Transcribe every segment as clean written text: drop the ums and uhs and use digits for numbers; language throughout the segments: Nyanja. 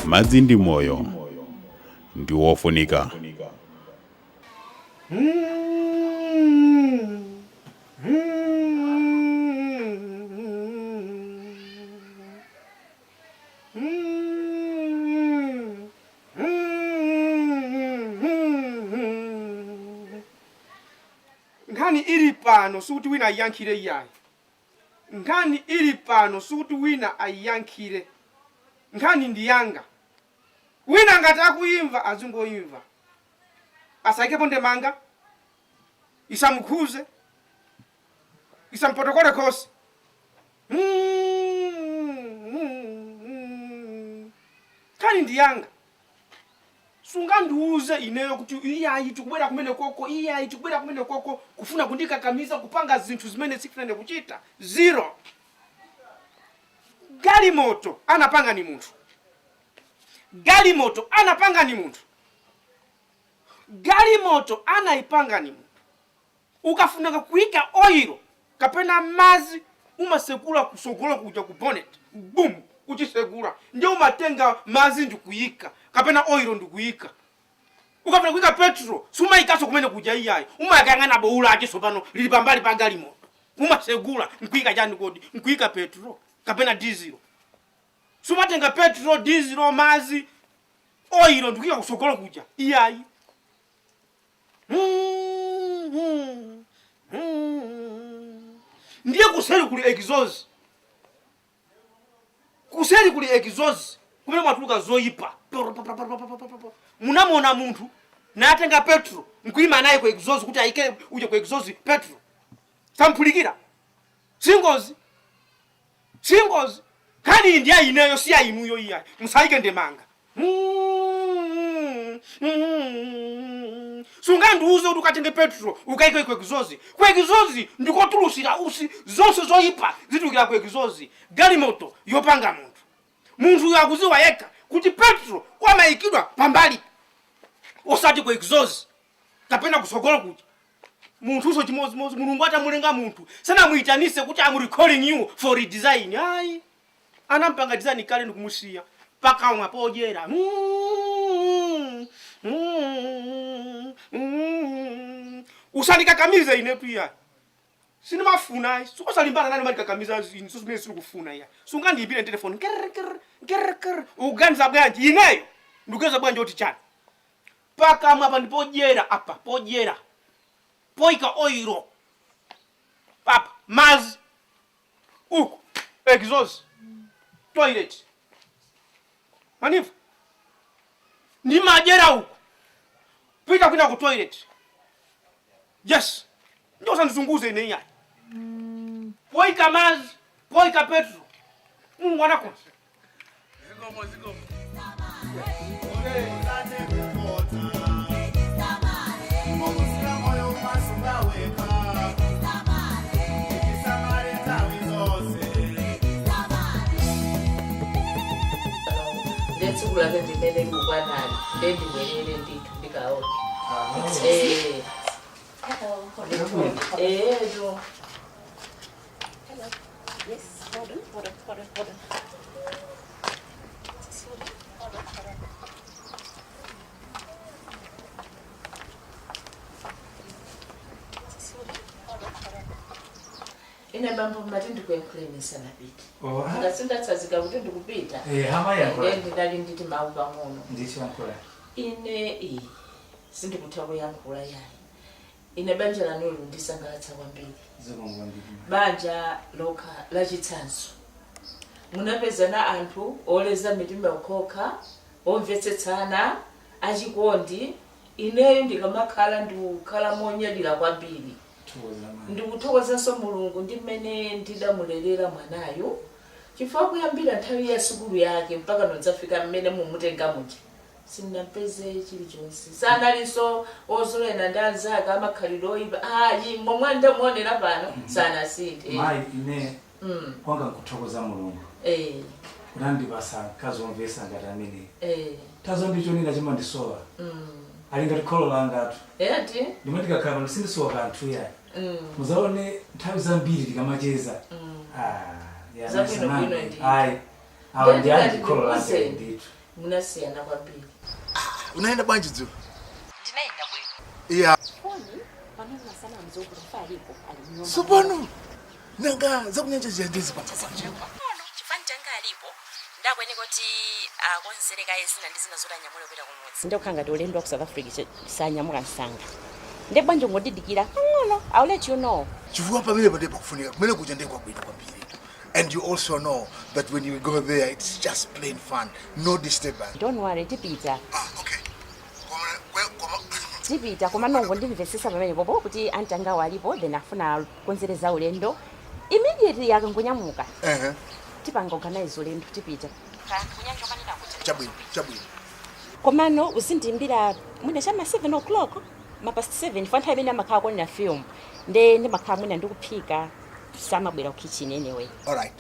Madzi ndi moyo, ndi wofunika. Nkhani ili pano sikuti wina ayiyankhire iyayi. Nkhani ili pano sikuti wina ayiyankhire. Nkhani ndi yanga. Wina ngati akuyimva azingoyimva, asayikepo ndemanga, isamukhuze, isampotokole khosi. Nkhani ndi yanga. Sungandiuze ineyo kuti iyayi, tikubwera kumene koko, iyayi, tikubwera kumene koko, kufuna kundikakamiza kupanga zinthu zimene sifunane kuchita. Zero. Galimoto anapanga ni munthu. Galimoto anapanga ni munthu. Galimoto anayipanga ni munthu. Ukafunaka kuyika oil kapena mazi, umasekula kusogolo kuja ku bonnet, boom, kuchisekula, ndiye umatenga mazi ndikuyika kapena oil ndikuyika. Ukafuna kuyika petrol, sumayikaso kumene kuja iyayi, umayakayang'ana boula ake sopano lili pambali pa galimoto, umasegula nkuyika chani kodi? Nkuyika petrol kapena diesel. Sumatenga petrol, diesel, mazi, oil ndikuyika kusogolo kuja iyayi. Ndiye kuseri kuli exhaust, kuseri kuli exhaust kumene mwatuluka zoyipa. Munamona munthu natenga petrol nkuima naye ku exhaust kuti ayike uje ku exhaust petrol? Samphulikira. Singozi, singozi. Nkhani iyi ndi ya ineyo, si ya inuyo iyayi. Musayike ndemanga. Sungandiuze kuti ukatenge petrol ukaike ku exhaust. Ku exhaust ndikotulusira usi, zonse zoyipa zitulukira ku exhaust. Galimoto yopanga munthu, munthu uyo akuziwa yekha kuti petrol wamayikidwa pambali, osati ku exhaust kapena kusogolo kuja. Munthuso chimodzimodzi. Mulungu atamulenga munthu, sanamuyitanise kuti, "I'm recalling you for redesign." Ayi, anampanga design kale ndikumusiya. Pakamwa podyera. Usandikakamize inetu iyayi, sindimafuna ayi. Osalimbana nane, mandikakamiza zinthu zimene sindikufuna iyayi. Sungandiyimbire telefoni nkerr nkerr nkerr nkerr. Ukuganiza bwanji? Ineyo ndikuganiza bwanji oti chani? Pakamwa apa ndipodyera, apa podyera, poyika oil apa, mazi uku, exhaust, toilet. Maniva ndimadyera uku, pita kwina ku toilet. Yes, ndio usandizunguze ine iyayi. Poyika mazi, poyika petrol, Mulungu anakonza. Zikomo, zikomo. Ndiye tsiku lake ndimene likukwanali, ndiye ndibwerere ndithu ndikaona. Eh, eh. Yes, hold on, hold on, hold on, hold on. Sorry, hold on, hold on. Sorry, hold on, hold on. Ine bambo mati ndikuyankhuleni sanapite. Oh, ah. Ngasindatsazika kuti ndikupita. Eh, hama yankhula. Ndiye ndinali nditi mawu pang'ono. Ndithu, yankhula. Ine iyi sindikutha kuyankhula yayi. Ine banja lanulo ndisangalatsa kwambiri. Zikomo kwambiri. Banja lokha lachitsanzo. Munapezana anthu oleza mitima okha, omvetsetsana, achikondi. Ineyo ndikamakhala ndikukhala monyadira kwambiri. Thokoza mama. Ndikuthokozanso Mulungu ndi mmene ndidamulerera mwanayu, chifukwa kuyambira nthawi ya sukulu yake mpaka nodzafika mmene mumutenga muja, sindinampeze chilichonse. Sanalinso ozolena ndi anzake amakhalidwe oyipa ayi. Momwe ndamuonera pano, sanasinthe. Mayi, ine kwanga nkuthokoza Mulungu. Unandipasa mkazi womvesa ngati amene. Eh. Tazo ndichonena chimandisowa. Ali ngati kholo langatu. Eti. Ndimwe ndikakhala pano sindisowa kanthu yayi. Muzaone nthawi zambiri tikamacheza. Ah, ya Zabwino nasanani. bwino ndithu. Ayi. Awa ndi Ndiyandikati andi kholo langa ndikuze. ndithu. Munasiyana kwambiri. Unaenda bwanji dzulo? Ndinayenda bwino. Iya. Foni pano masana mzukulu alipo ali mnyumba. Tsopano nanga zakunyanja zija ndizipatsa bwanji? Pano chifani changa alipo ndakwene kuti akonzereka zina ndi zina zoti anyamule kupita kumudzi. Ndokhala ngati ulendo wa ku South Africa sanyamuka msanga. Nde bwanji ngodidikira pang'ono, I'll let you know. Chifukwa pamene pade pakufunika kumene kuja ndiye kwabwino kwambiri. And you also know that when you go there it's just plain fun, no disturbance. Don't worry, tipita. Ah, okay. Koma Tipita koma nongo ndimvesesa pamene popo kuti anti angawo alipo then afuna konzereza ulendo. Immediately akangonyamuka. Ehe. Tipanga organize ulendo tipita. Kunyanja umanena kuti. Chabwino, chabwino. Komano uzindimbira mwina chama 7 o'clock ma past 7 fa nthawi imene amakhala kuonera film nde ndimakhala mwina ndikuphika samabwera ku kitchen anyway. All right.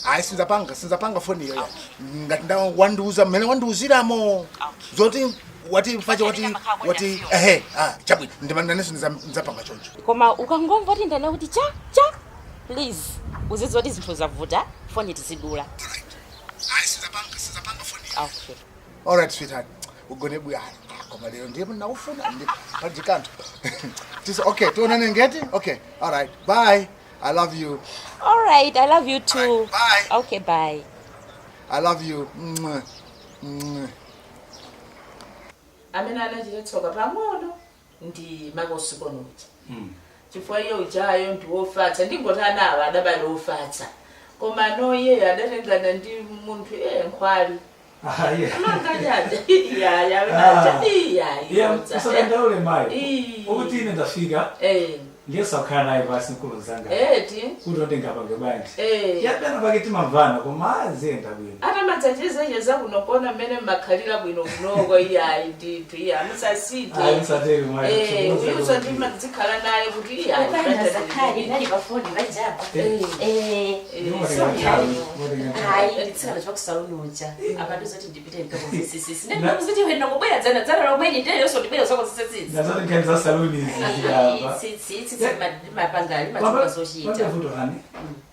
Hayi, sinzapanga foni iyoyo. Ngati nda wandiuza mmene wandiuziramo. Zoti wati fache wati ehe, ah, chabwino. Ndimananeso nizapanga choncho. Koma ukangomva kuti ndana kuti cha cha, please uzidziwa kuti zinthu zavuta, foni tizidula. Hayi, sinzapanga foni iyoyo. Okay. All right, sweetheart. Ugone bwino. Ah, koma lero ndiye ndakufuna ndi pajikanthu. Tisa, okay, tionane ngeti? Okay. All right. Bye. I love you. All right, I love you too. All right, bye. Okay, bye. I love you. Mwah. Mwah. Amene anachita tsoka pang'ono ndi makosikono uja, chifukwa iye ujayo ndi wofatsa. Ndingoti anawa adabali ofatsa, koma no iyeyo adatengana ndi munthu iye nkhwali. Ah, yeah. Amanganyaja iyaya amenaja iyayi. Yeah, usadandaule mayi. Ii. Ukuti ine ndafika Eh. ndiye sakhala naye pasi mkulu mzanga. Eti. Kuti ndingapange bwanji. Eh. Yapena pake timamvana koma aziyenda bwino. Atamadzachezacheza kuno kuona mmene mmakhalira bwino kunoko, iyayi ndithu, iya musasite. Ayi, musateri mayi. Eh, uyuso ndimadzikhala naye kuti iyayi. Bana zakhali nali pafoni pajapa. Eh. Eh. Ndimatenga. Hayi, nditsikana chakusaluni uja akandizoti ndipite ndikakonzesisisi ndikuziti wena ngobwera dzana dzana lomweni ndeyonso ndibwera zakonzesesisi. Nazoti nkhani za saluni izi ziyamba. Tsitsi mapanga limatuka zochita. Pambe hani.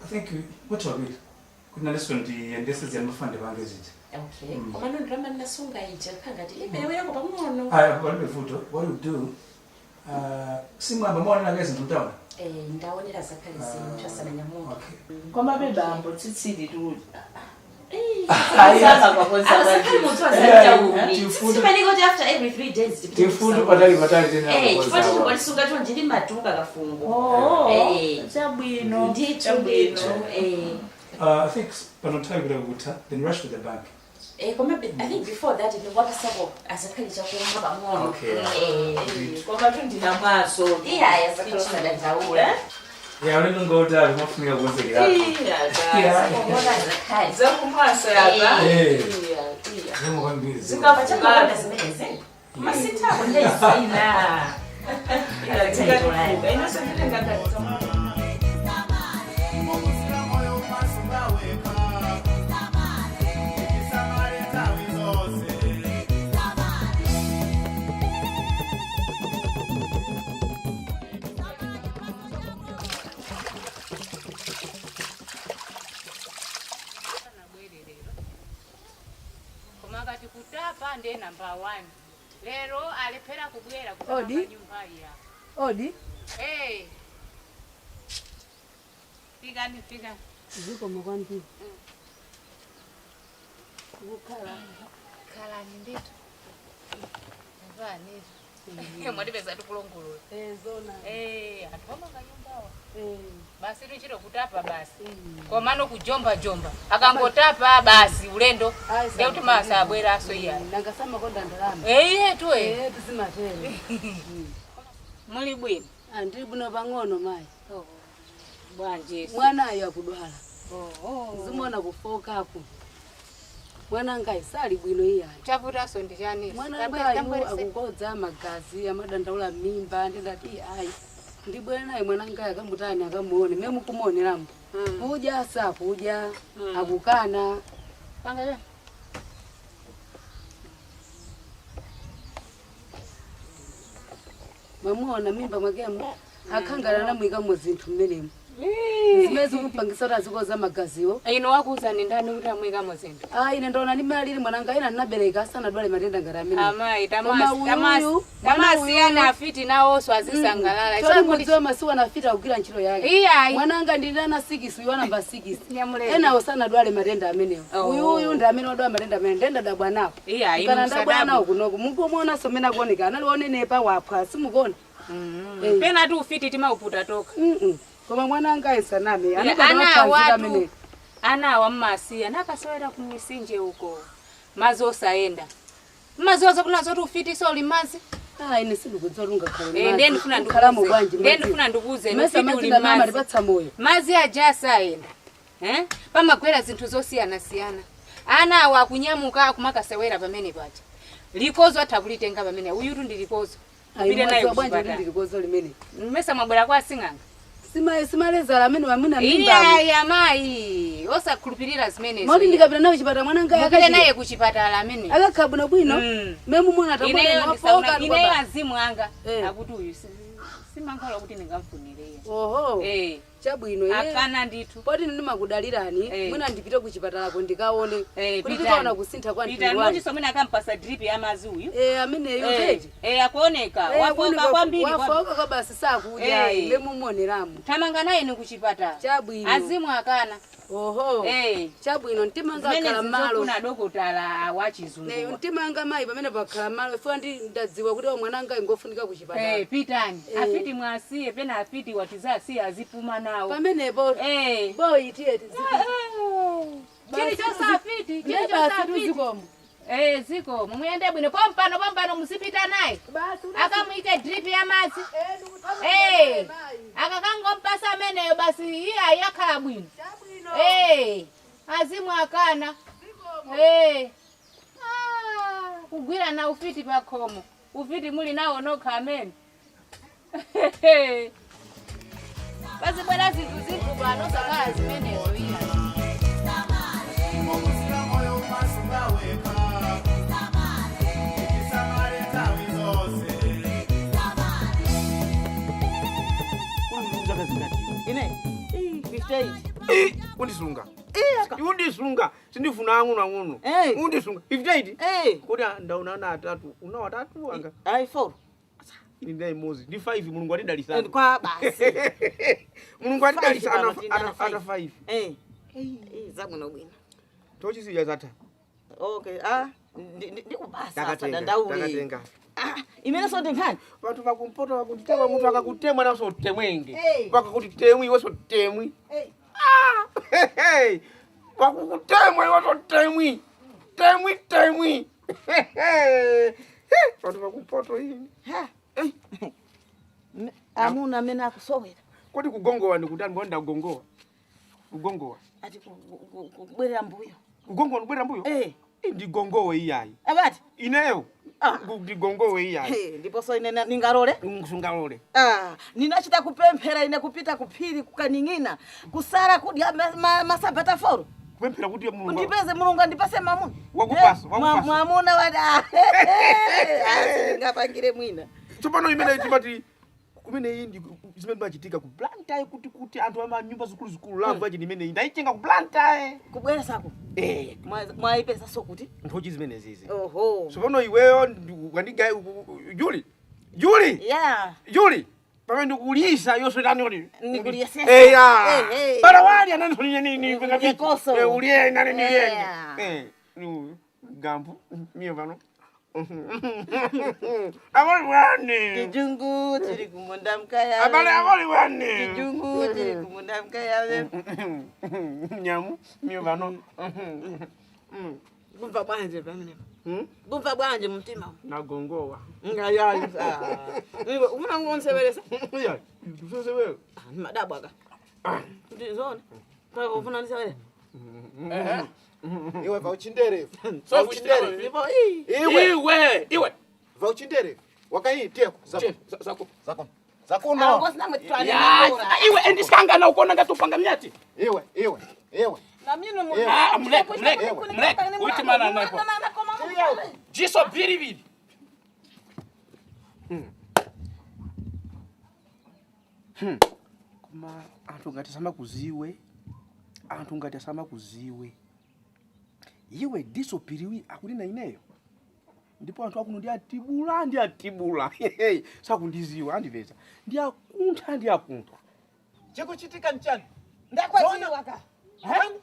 I think what of it? Kuti naleso ndiyendese ziyamafande pange zija. Okay, koma nondirama ndinasunga ija khangati iperewerako pang'ono. Ayi, palibe vuto. What you do? Simwamba maonera kazi ndutaona. Eh, ndaonera zakhale zinthu asananyamuka. Okay. Koma bebambo tsitsili tu. Simaniko kuti after every 3 days tipite Tifundu kusaluni. patali patali tena. Eh, chifukwa chingolisunga chonje limatuka kafungo. Oh, Eh. chabwino. Ndithu. Chabwino. Ndithu, eh. I think pano nthawi kuda kutha, then rush to the bank. Eh, koma I think before that ndikuwapasako azakhale chakumwa pang'ono. Okay. Eh. Koma tundinamwaso. Iya, azakhale osadandaula. Yeah, ulendo ngotali mafunika kukonzekera. Iya. Kuona azakhale. Zakumwaso yapa. Eh. Iya, iya. Zimo kwambiri. Pachamakonda zimenezi masithako ndezina. Iya, zikatifuka inonso ndinengakati. Moyo umasungaweka ikisamale nthawi zonse. Koma akati kutapa ndiye namba 1 lero alephera kubwera Odi. kutapa nyumba iya. Odi. Hey. Fikani, fikani. Zikomo kwambiri. Kukhala. Khalani ndithu. Mvani mwatipeza tikulongolola. Eh, zona. Eh, anthu amanga nyumbawa Eh. basi tichito kutapa basi, komano kujomba jomba akangotapa basi ulendo. Ayi, ndekuti masabweraso iya. Nanga samakonda ndalama. Eyiye tuwe. Eh, tizimatere. Muli bwino? Ah, ndili bwino pang'ono mayi. Bwanji? Mwanayo akudwala. Zimuona kufokako. Mwana sali bwino iyayi. Chaputaso ndi chani? Mwana angayu akukodza magazi, amadandaula mimba. Ndidati ayi, ndibwere naye mwana ngayi akamutani akamuone meme mukumuonerambo. Kudya sakudya, akukana. Panga chani? Mwamuona mimba mwakemo akhangala anamuyikamo zinthu mmenemo zimene zikupangisa kuti azikoza magaziwo. Ino wakuuzani ndani kuti amuyikamo zinthu? Ah, ine ndaona ndimene alili mwananga, ina ndinabereka asanadwale matenda ngati amene. Amayi, Koma uyuyu, mwana tamasiyana uyuyu. afiti nawonso azisangalala. Choti mudziwe masiku anafita kugwira ntchito yake. Iyayi. Mwananga ndili ana 6, uyu anamba 6. Nyamuleni. Enawo sanadwale matenda amenewo. Oh. Uyuyu ndi amene wadwala matenda amene ndenda dabwa nawo. Iyayi, Kana ndabwa musadabwe. nawo kunoku mukumuonanso mmene akuoneka anali onenepa waphwa simukuona. Pena tu ufiti timauputa toka. Koma mwana anga ayisaname Ana anabadwa watu amene. Ana awa mmasiya nakasewera kumisinje uko mazi osayenda mmazi ozo kuna zoti ufiti so uli mazi. Ah, ine sindikudziwa kuti ungakhale Eh, ndiye ndifuna ukhalamo ndikuuze. bwanji. Ndiye ndifuna ndikuuze, Mesa ufiti uli madzi ndamama mazi. ndipatsa moyo. Mazi aja asayenda, eh? Pamagwera zinthu zosiyanasiyana, ana awa akunyamuka akumakasewera pamene paja, likozo atha kulitenga pamene uyutu ndi likozo. Upite naye Ayi, bwanji kuti kuchipatala. ndilikozo limene Mmesa mwabwera kwa asing'anga. Simalezala amene wamuna mimba. Iyayi amayi, osakhulupirira zimenezo. Moti ndikapita nawo chipatala mwana anga Mupite naye kuchipatala amene akakhala bwino bwino. Memumona Ineyo takuona. ineyo azimu anga akuti uyu simankhwala kuti ndingamfunireyo. Oho. Eh. Chabwino ine. Akana ndithu. Poti ndimakudalirani, mwina ndipite kuchipatalako ndikaone Eh, kuti pitani. tikaona kusintha kwa Pitani, mtundu wanji. moti somene akampasa drip ya mazi uyu. Eh, ameneyo Eh, tete. eh, akuoneka wafoka kwambiri. Wafoka kwa basi sakudya Eh. memumoneramo. Thamanga naye ni kuchipatala. Chabwino. Azimu akana. Oho. Eh. Chabwino, mtima anga Zimene akhala malo. zizofuna dokotala wachizungu. Ne, mtima anga mayi pamene pakhala malo ifika ndi ndadziwa kuti mwana anga ingofunika kuchipatala. Eh, pitani. Eh. Afiti mwasiye pena afiti watizasiye azipuma nawo. Pamenepo. Eh. Boyi tiye. Chilichonse afiti, chilichonse afiti. Zikomo. Eh, zikomo muyende bwino pompano pompano musipita naye. Akamuyike drip ya madzi. Eh. Akakangompasa ameneyo basi iye ayakhala bwino. Eh. Azimu akana. Eh. Ah, kugwira na ufiti pakhomo. Ufiti muli nawo nokha amene. Pazibwera zinthu zinthu pano sakhala zimenezo iya. Mokusira moyo umasunga weka. Uchisamale nthawi zonse. Zaka zingati? Ine 58. Undisunga. Undisunga, sindifuna ang'ono ang'ono. Undisunga 58 kuti ndaona ana atatu, una watatu anga. Ayi, 4. Ini ndayi imodzi ndi 5, Mulungu atidalisa. Kwa basi. Mulungu atidalisa Five ana pano, tili ana ana ana 5. Eh. Eh, zabwino bwino. Tochisiya zatha. Okay, ah, ndikupasa Takatenga. dandaule. Takatenga. Ah, imene so ndinkhani. Vanthu vakumpoto vakutitema, munthu akakutemwa naso utemwenge. Eh. Vakakuti temwi iwenso temwi. Eh. Vakukutemwa iwenso temwi. Temwi temwi. Vanthu vakumpoto ini. Ha. Amuna amene akusowera. Kodi kugongowa ndikutani? Mbona ndakugongowa? Kugongowa. Ati kubwerera mbuyo. Kugongowa ndikubwerera mbuyo? Eh. Ndigongowe iyayi. Abati. Ineyo. Ndigongowe iyayi. Eh, ndiponso ine ningalole. Sungalole. Ah, ninachita kupemphera ine kupita kuphiri kukaning'ina kusala kudya masabata 4. Kupemphera kuti Mulungu Ndipeze Mulungu andipase mamuna. Wakupasa, wakupasa. Mwamuna wati singapangire mwina. Tsopano imene timati kumene iyi ndi zimene zimachitika ku Blantyre kuti anthu ama nyumba zikuluzikulu lamvu achi imene ndayichenga ku Blantyre. Kubwera sako. Eh. Mwayipeza so kuti? Nthochi zimene zizi. Oho. Tsopano iweyo wandigayi Juli. Juli. Yeah. Juli. Pamene ndikulisa yonso tani kuti. Nikuliyesesa. Eya. Eh, eh. Para wali anani sonye nini Nikoso. Eh, uliye nani niyenge. Yeah. Eh. Nu gampu miyo pano. Abali wani. Kijungu chiri kumunda mkaya. Abale abali wani. Kijungu chiri kumunda mkaya. Nyamu miyo pano. Kumva bwanje pamene. Kumva bwanje mumtima. Nagongowa. Ngayayi. Iwe ufuna ngonseberesa? Iya, tusosewele. Madabwa ka. Kuti zona. Paka ufuna ndisewere. Iwe vauchindere. So Vauchindere. Ndipo ii. Iwe. Iwe, iwe. Vauchindere. Wakaiiteko. Zako. Zako. Zako. Zakuno. Ngosinamwe Ya, iwe endisikangana ukona ngatupanga myati. Iwe, iwe, iwe. Ah, muleke, muleke, muleke. Uitimana napo. Jiso biribiri. Koma anthu ngati samakuziwe, anthu ngati asamakuziwe, iwe diso piriwi akunena ineyo, ndipo anthu akuno ndi atibula, ndi atibula sakundiziwa, andipeza ndi akuntha, ndi akuntha. Chikuchitika nchani? Ndakwatiwa ka.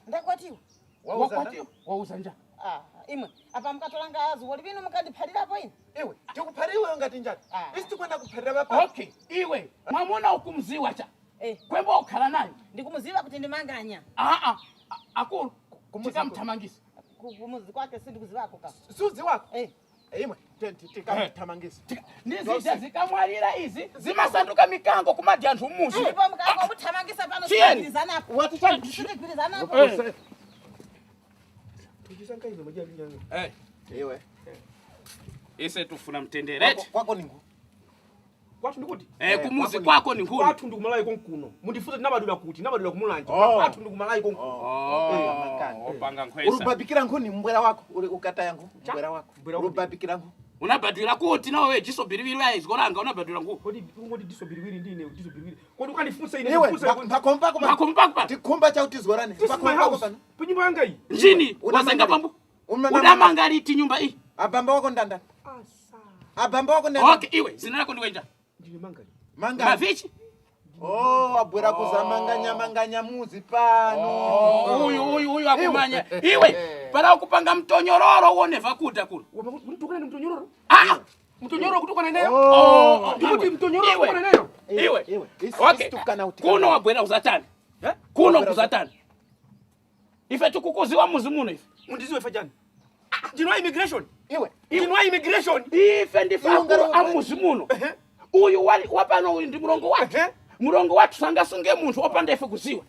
Ndakwatiwa. Wakwatiwa, wauza nja. Ah, imwe apa mukatolanga azuwo lipino mukandiphalirapo ine. Iwe, tikuphariwe ngati njani? Isi tikwenda kupharira papa. Okay, iwe mwamuna ukumziwa cha. Eh. Kwemba ukhala naye. Ndikumuziva kuti ndimanganya. Ah ah. Akulu, tikamthamangisa. Kumuzi kwake sindikuzivako ka. Suzi wako? Eh. Imwe, tikamthamangisa. Ndizija zikamwalira izi zimasanduka mikango kumadya anthu mmuzi. Ndipo mukangomuthamangisa pano Tiyeni. sitigwirizanapo. Wati chani? Sitigwirizanapo. Eh. Eh. Iwe. Ise tufuna mtendereti. Kwako ni ngu. Kwathu ndikuti? Eh, kumuzi kwako ni nkhuni. Kwathu ndikumalayi konkuno. Mundifunse tinabadwira kuti, tinabadwira kumulanje. Oh. Kwathu ndikumalayi konkuno. Oh, opanga nkhwesa. Urubabikira nkhuni mbwera wako, uri ukataya nkhu, mbwera wako. Urubabikira nkhu. Unabadwira kuti nawe jiso biribiri ayi zigolanga unabadwira ngu. Kodi ungoti diso biribiri ndine diso biribiri. Kodi ukandifunsa ine Iwe, ndifunse mpakompako pano. Mpakompako pano. Tikhumba cha utizorane. This is my Mpakompako house. pano. Panyumba yanga iyi. Njini, wazenga pambu. Unamanga liti nyumba iyi. Abamba wako ndandani. Abamba wako ndandani. Okay, iwe zina lako ndiwenja. Ndine manganya. Manganya. Mavichi? Oh, abwera kuzamanganya manganya muzi pano. Oh, uyu uyu uyu akumanya. Iwe, para ukupanga mtonyororo uone vakuda kuno. Mtukana ni mtonyororo? Ah! Mtonyororo kutukana nayo? Oh, Ndikuti mtonyororo iwe. kutukana nayo? Iwe. Iwe. Okay. Kuno wabwera kuzatani. Kuno kuzatani. Ife tikukuziwa muzi muno ife. Mundiziwe fajani. Ndinwa immigration. Iwe. Ndinwa immigration. Ife ndife akulu a muzi muno. Uyu wali wapano uyu ndi mulongo wake. Mulongo wathu sangasunge munthu opanda ife kuziwa.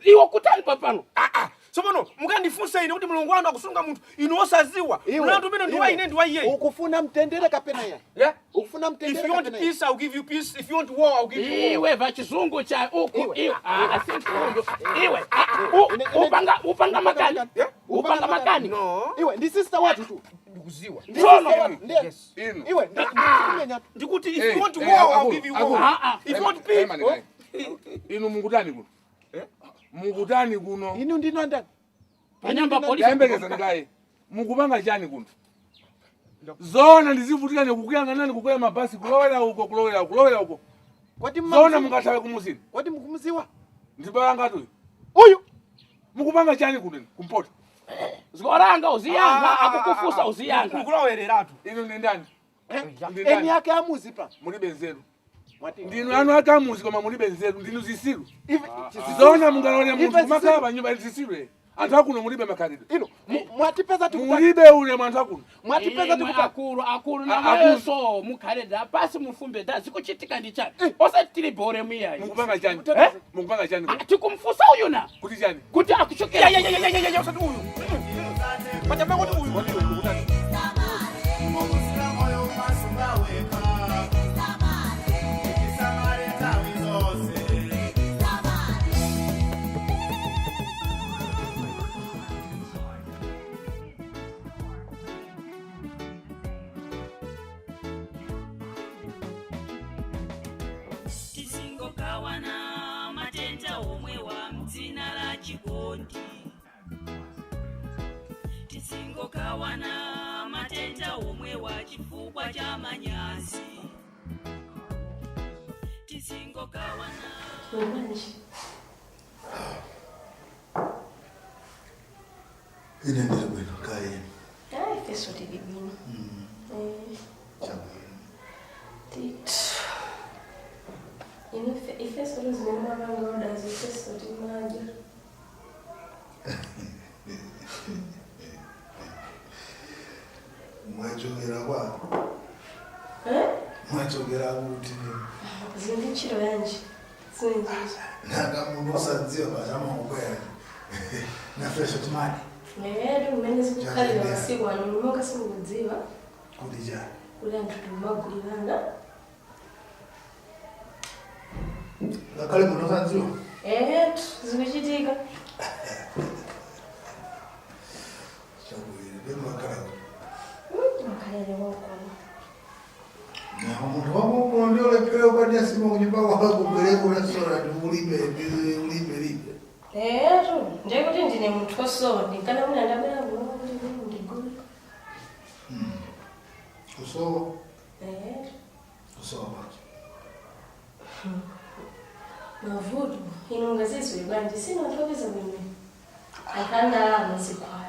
Iwe kutani papano. Ah ah. Tsopano mukandifunsa ine kuti mulongo wanu akusunga munthu inu osaziwa. Mlandu umene ndiwa ine ndiwa iye. Ukufuna mtendere kapena ya? Yeah? Ukufuna mtendere If you want kapena ya? peace, I'll give you peace. If you want war, I'll give you war. Iwe vachizungu cha uku iwe. Ah, si mzungu. Iwe. Upanga upanga makani. Upanga makani. No. Iwe, ndi sister watu tu. Ndikuziwa. Ndi Tsono. sister watu. Ndiye. Yes. Iwe, ndi Ndikuti if you want war, I'll give you war. Ah, ah. If you want peace, oh. Inu mukutani kuno? Mukutani kuno? Inu ndinu andani? Panyamba polisi. Yayembekezani kaye. Mukupanga chani kuno? Zona ndizivutika ndikukuyang'anani kukwera mabasi kulowera uko kulowera uko kulowera uko. Kodi Zona mungathawe kumuzini. Kodi mukumuziwa? Ndipanga tuyu. Uyu. Mukupanga chani kuno kumpoto? Zigolanga uziyankha akukufusa uziyankha. Mukulowereratu. Inu ndi ndani? Ndi Eni ndani? yake amuzi pa. Mulibe nzeru. Mwati. Ndinu anu ake amuzi koma mulibe nzeru ndinu zisilu. Ife Zona mungalole munthu Ife kumakhala pa nyumba zisilu. Anthu akuno mulibe makhalidwe. Inu mwatipeza tikutani. Mulibe ulemu anthu akuno. Mwatipeza Imwe tikutani. akulu akulu Ah, namweso mukhale da pasi mufumbe da zikuchitika ndi chani osati tili bore muyayi Mukupanga chani? Eh? Mukupanga chani? Ah, tikumfusa uyu na Kuti chani? kuti akuchokera Ya ya ya ya ya ya usati uyu. Pachamba kuti uyu. Kodi iwe mukutani? Ukusika moyo umasunga weka. Isamale tawi zose. Tisingokawana matenda omwe wa mdzina la chikondi. Tisingokawana matenda omwe wa chifukwa cha manyazi. Tisingokawana. Manje. Ine ndiri bwino kaye. Hayi ifeso tili bwino. Eh. Chabwino. Titu. Inu ifeso luzimene mwapanga odazi ifeso timadya. Mwachokera kwa? Eh? Mwachokera kuti? Zindi ntchito yanji. Zinenzizo. Nanga munthu osadziwa pachamakukwera. Nafeso timadi. Lero mmene zikukhalira masiku ano monga simukudziwa Kuti chani? kuti anthu timagulirana. Ngakhale munthu osadziwa. Eh, zikuchitika. Ndimakhala Makhalele wankulu. Munthu wakuno ndiolephera ukadya sima kunyumba kwako kubwereko restaurant ulibe ulibe libe. Etu, ndiye kuti ndine munthu osowa, ndinkana mwina ndabwera kuno kuti ndigule. Kusowa, Etu. kusowa bwanji. Mavuto, inu ngazizwe bwanji sina anthu opeza bwino. Ankandalama zikhwaya.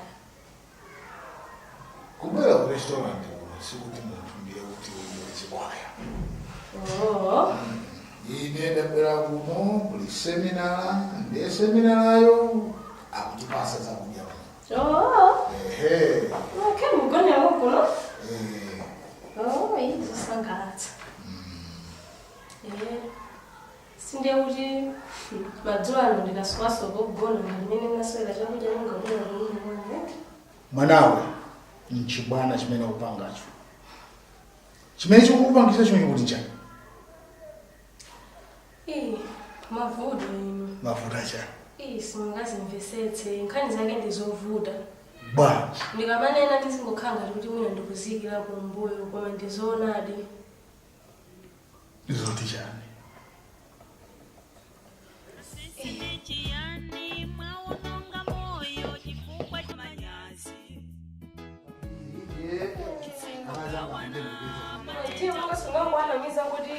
Kubwera ku restaurant kuno sikuti munthu ndiye kuti ulibe chikwaya. Oh. Ine ndabwera kuno kuli seminar, ndiye seminarayo akutipasa zakudya kuno. Oh. Ehe. Okay, mugonera kuno. Eh. Oh, izo sangalatsa. Eh. Sindiye kuti madzulo ano ndikaswaso kugona ngati mmene ndinaswera chakudya ningagona kuno. Mwanawe nchibwana chimene ukupangacho. Chimene chikukupangisa chimene kuti nchani? Eh, mavuto inu. Mavuto achani? Eh, simungazimvesetse, nkhani zake ndizovuta. Bwanji. Ndikamanena ndizingokhala ngati kuti mwina ndikuziyikira kumbuyo koma ndizoonadi. Ndizoti chani? Chiyani mwaononga moyo chifukwa cha manyazi. Tiye mungasungangowanamiza kuti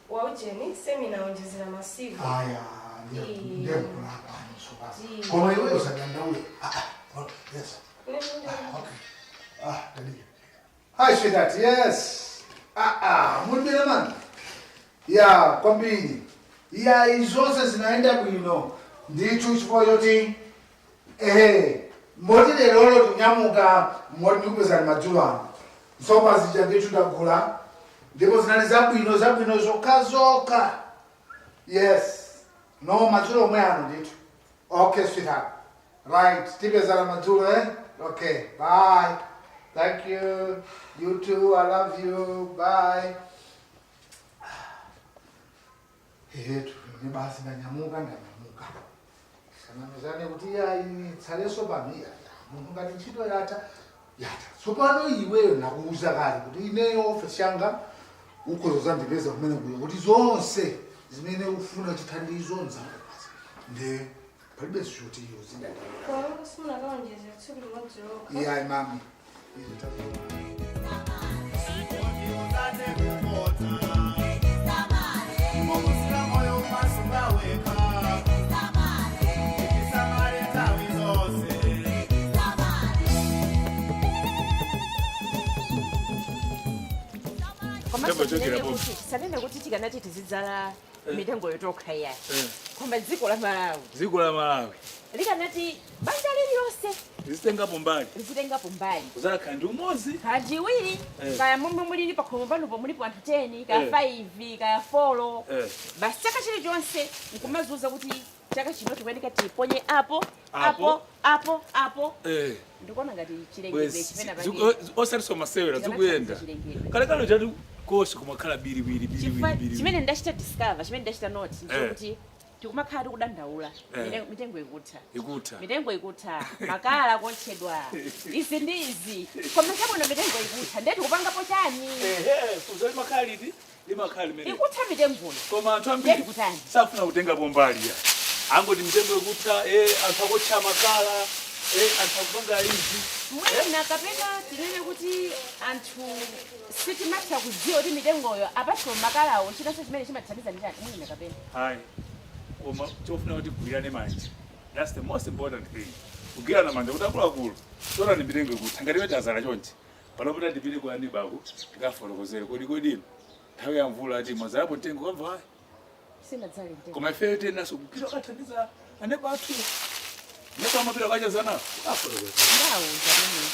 waujeni semina onjezera masiku. Aya, ndiye kulapa basi. Koma iwe usadandaule. Ah, ah, yes. Okay. Ah, daddy. Hi, sweetheart. Yes. Ah, ah, mulibwino man. Ya, kwambiri. Ya, izonse zinaenda bwino. Ndithu chifukwa choti ehe, moti lero tinyamuka moti ndikupezani madzulo ano. Nsomba zija ndithu ndagula. Ndipo zinali zabwino zabwino zokha zokha. Yes. No, madzulo omwe ano ndithu. Okay, sweetheart. Right, tipezana madzulo, eh? Okay, bye. Thank you. You too, I love you. Bye. Etu, ine basi ndanyamuka ndanyamuka. Sanamizane kuti yayi tsaleso pano iya. Munthu ngati ntchito yatha, yatha. Tsopano iweyo nakuwuza kale kuti ineyo ofesi yanga ukhoza uzandipeza kumene kuyo kuti zonse zimene ufuna chithandizo nzakupasa. Nde palibe zoti uzidandaula. Koma simunakaonjezera tsiku limodzi lokha. Iyayi mami. Izo tazo. Komanso Chamba chokera tinene pomwe. kuti sanene kuti tikanati tizidzala Eh. mitengo yotokha iyayi. Eh. Koma dziko la Malawi Dziko la Malawi likanati banja lililonse lizitengapo mbali, lizitengapo mbali. kuzala khandi umodzi. Khandi iwiri, Eh. kaya momwe mulili pakhomo panopo mulipo anthu 10, kaya Eh. 5, kaya 4. Eh. Basi chaka chilichonse nkumazuza kuti chaka chino tikuyeneka tiponye apo, Apo. apo, apo, apo. Eh. Ndikuona ngati chilengedwe chimene Osatiso masewera zikuyenda. Kalekale chati koshe kumakhala biriwiri Chifukwa biriwiri biriwiri. chimene ndachita discover, chimene ndachita note, Eh. ndichokuti tikumakhala tikudandaula. Eh. Mitengo ikutha. Ikutha. Mitengo ikutha, makala akotchedwa, izi ndi izi. Koma chabwino mitengo ikutha, ndiye tikupangapo chani? Ehe, fuzo limakhala liti? Limakhala limene. Ikutha mitengoyo. Koma anthu Ndiye ambiri tikutani? safuna kutengapo mbali ya. Angoti mitengo ikutha, anthu akotcha makala, anthu akupanga izi. Mwina kapena tinene kuti anthu sitimatha kudziwa kuti mitengoyo apatso makalawo chinanso chimene chimathandiza ndi chani mwina kapena. Hayi. Koma chofuna kuti kugwirane manja. That's the most important thing. Kugwirana manja kuti akuluakulu. Tona ndi mitengo ikutha ngati tazala chonchi. Panopo ndipite kwa anibaku ndikafotokozere kodi kodi ino. Nthawi ya mvula ati mwazalapo mtengo kamva hayi. Sinadzale mtengo. Koma ifeyo tenaso kupita kathandiza aneba athu. Neba amapita kachazana. Afotokozere. Ndawo zamene.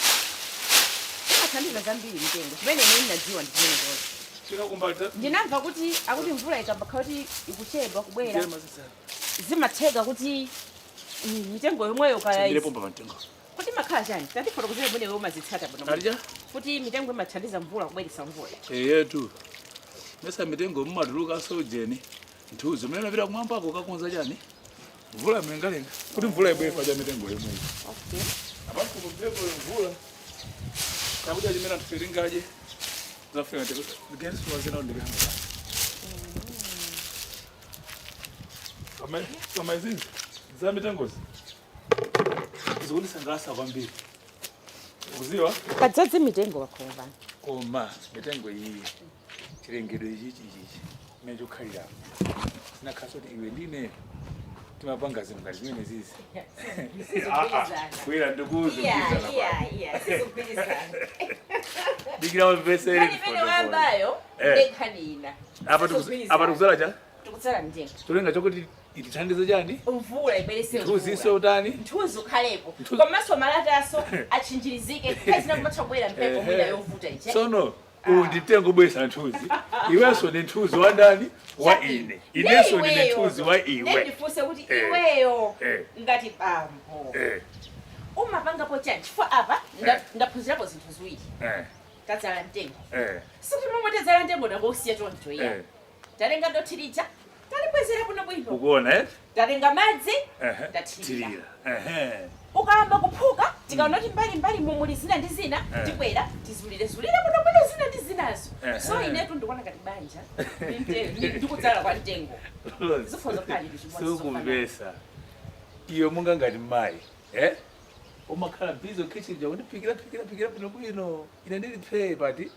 Imathandiza zambiri mitengo. Chimene ine ndinadziwa ndi chimene chonse. Chikakumbata. Ndinamva kuti akuti mvula ikambakhala kuti ikuchedwa kubwera. Zimatheka kuti mitengo yomweyo kaya Ndile pomba pamtengo. Kuti makhala chani? Tatifotokozere mwene wewe umazitsata bwino. Alija? Kuti mitengo imathandiza mvula kubweretsa mvula. Eyetu. Mesa mitengo mumatuluka sojeni. Nthuzi mene napita kumwambako kakonza chani? Mvula mlengalenga. Kuti mvula ibwere paja mitengo yomweyo. Okay. Apapo mphepo mvula. Chakudya chimene anthu tiringaje zafika ndigensiwazina ndikihamba. Kama izizi za mitengozi zikunisangalatsa kwambiri, ukuziwa? Padzadzi mitengo pakhomo pano. Koma mitengo iyi, chilengedwe ichichi ichichi imene chikukhalira, zinakhaso kuti iwe ndine timapanga zinthu ngati zimene zizi. Bwera ndikuuze. Sizikugwirizana. Dikira umvesere. Nkhani imene wayambayo ndi nkhani ina. Apa apa tikudzala cha Tikudzala mtengo. Cholinga chokuti itithandize chani? Mvula ibwerese. Mthunzi iso utani? Mthunzi ukhalepo, komanso malataso atchinjirizike nthawi zina kumatha kubwera mphepo mwina yovuta iche. Tsono uwu ndi mtengo obweretsa mthunzi. Iwenso ndi mthunzi wa ndani? Wa ine. Inenso ndine mthunzi wa iwe. Ndifunse kuti iweyo ngati bambo umapangapo chani? Chifukwa apa ndaphunzirapo zinthu ziwiri. Tadzala mtengo, sikuti momwe tadzala mtengo ndangousiya choncho iya. Tatenga dothi lija, talibwezera bwino bwino. Ukuona, eh? Tatenga madzi, tathirira. Thirira, ehe. Ukayamba kuphuka, tikaona kuti mbali mbali mumuli zina ndi zina, tibwera tizulire zulire bwinobwino zina ndi zinazo. So inetu ndikuona ngati banja ndikudzala kwa mtengo zikhoza kukhala chinthu chimodzi zofanana. Sukumvesa iyo. Munga ngati mayi, eh, umakhala busy kitchen ja kundiphikira phikira phikira bwino bwino, ine ndili phee pati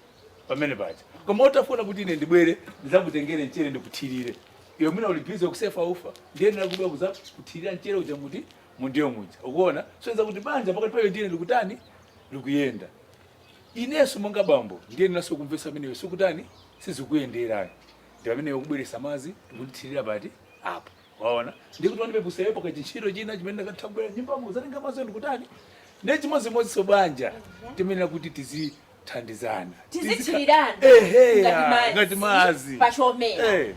pamene paja. Koma utafuna kuti ine ndibwere ndizakutengere mchere ndikuthirire, iwe mwina uli busy kusefa ufa, ndiye ndinakubwera kuza kuthirira mchere uja muti mundiyo muja. Ukuona? Soyenza kuti banja pakati payo ndine likutani? Likuyenda. Inenso monga bambo ndiye ndinaso kumvesa ameneyo sikutani, sizikuyenderani, ndi pamene ukubweresa madzi ndikundithirira pati apo. Waona? Ndikuti wandipepuseyo pakati ntchito china chimene ndakatha kubwera nyumbamo kuzatenga madzi ndikutani. Ndiye chimodzimodzinso banja, timenera kuti tizithandizana. Tizithirirana. Ehe. Ngati madzi ngati madzi pachomera. Eh,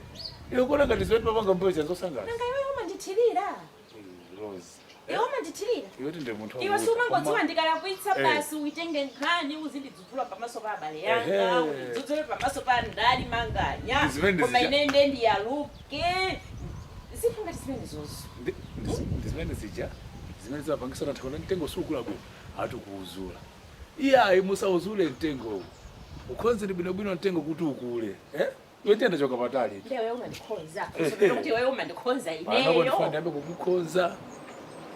iwe kuona ngati zimene timapanga mbuyo chanzosangalatsa? Nanga iwe umandithirira? Rose. Iwe umandithirira? Iwe tinde munthu Iwe wakuti, sumangodziwa ndikalakwitsa, basi uitenge nkhani uzindidzudzula pamaso pa abale yanga, undidzudzule pamaso pa ndali manganya. Zimene Koma zija- ine nde ndiyaluke zinthu ngati zimenezozo. Ndi zimene zija zimene zimapangisa anthu akaona mtengo sukula bwino ati kuuzula. Iyayi, musauzule mtengowu, ukhonzeni bwinobwino mtengo kuti ukule, eh? Iwe tiyenda choka patali. Nde iwe umandikhonza kuti iwe umandikhonza Panopo ineyo? ndifuna ndiyambe kukukhonza,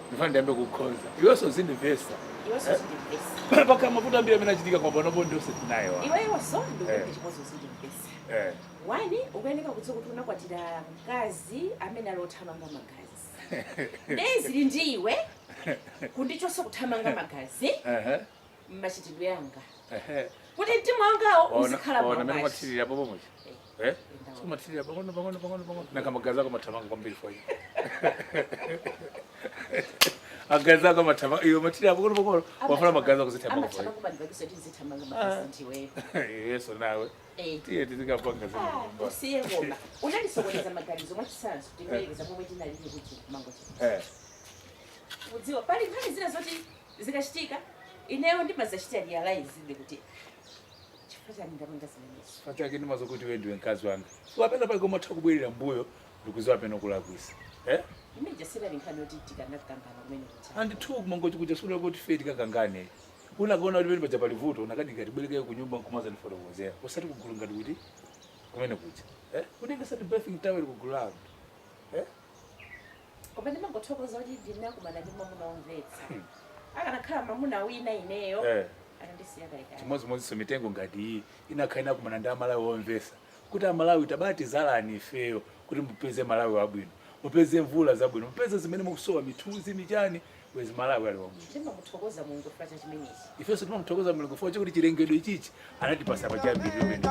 ndifuna ndiyambe kukukhonza, iwenso zindimvesa. Iwenso zindimvesa. Pakhala mavuto ambiri amene achitika, koma panopo ndionse tinayo. Iweyonso ndikupe chimodzi, uzindimvesa. One, ukuyeneka kudziwa kuti unakwatira mkazi amene ali othamanga magazi. Ndezili ndi iwe kundichonso kuthamanga magazi mmachitidwe yanga, kuti mtima wangawo uzikhala Ona amene mwamwachi. umathirira popo muchi, eh, sumathirira pang'ono pang'ono pang'ono pang'ono. Nanga magazi ako mathamanga kwambiri for you? Magazi ako mathamanga, iwe umathirira pang'ono pang'ono, wafuna magazi ako zithamanga for Amathamanga kubandibakisa kuti zithamanga magazi ndiweyo. You. Yeso nawe. Tiye tizikapanga zinthu. Usiye ngoma, unandisokoneza maganizo. Mwachitsanzo, ndikuyerekeza momwe tinalili kuti mango udziwa pali nkhani zina zoti zikachitika ineyo ndimazachita realize inde kuti chifukwa chani ndapanga zimenezo. Pachake ndimazokuti iwe ndiwe mkazi wanga, wapena pake umatha kubwerera mbuyo ndikuziwa pena kulakwisa, eh? Imeja sinali nkhani yoti tikanakangana kumene kuti. Andithu kumangochi kuja suna kuti fe tikakangane. Unakaona kuti pene paja pali vuto, unakadika tibwereke ku nyumba nkumaza ndifotokozera, usati kugulu ngati kuti kumene kuja, eh, unengesati bathing towel kugulu lako, eh? Koma ndimangothokoza kuti ndinakumana ndi mwamuna womvetsa. Akanakhala mwamuna wina ineyo anandisiya kalekale. Chimodzimodzinso mitengo ngati iyi inakhala inakumana ndi Amalawi omvesa kuti Amalawi tabati zalani ifeyo kuti mupeze Malawi wabwino, mupeze mvula zabwino, mupeze zimene mukusowa, mithunzi, michani, bwezi Malawi ali wabwino. Ndimamuthokoza Mulungu chifukwa cha chimenechi. Ifenso timamuthokoza Mulungu chifukwa chakuti chilengedwe ichichi anatipasa pachiyambiriro pene.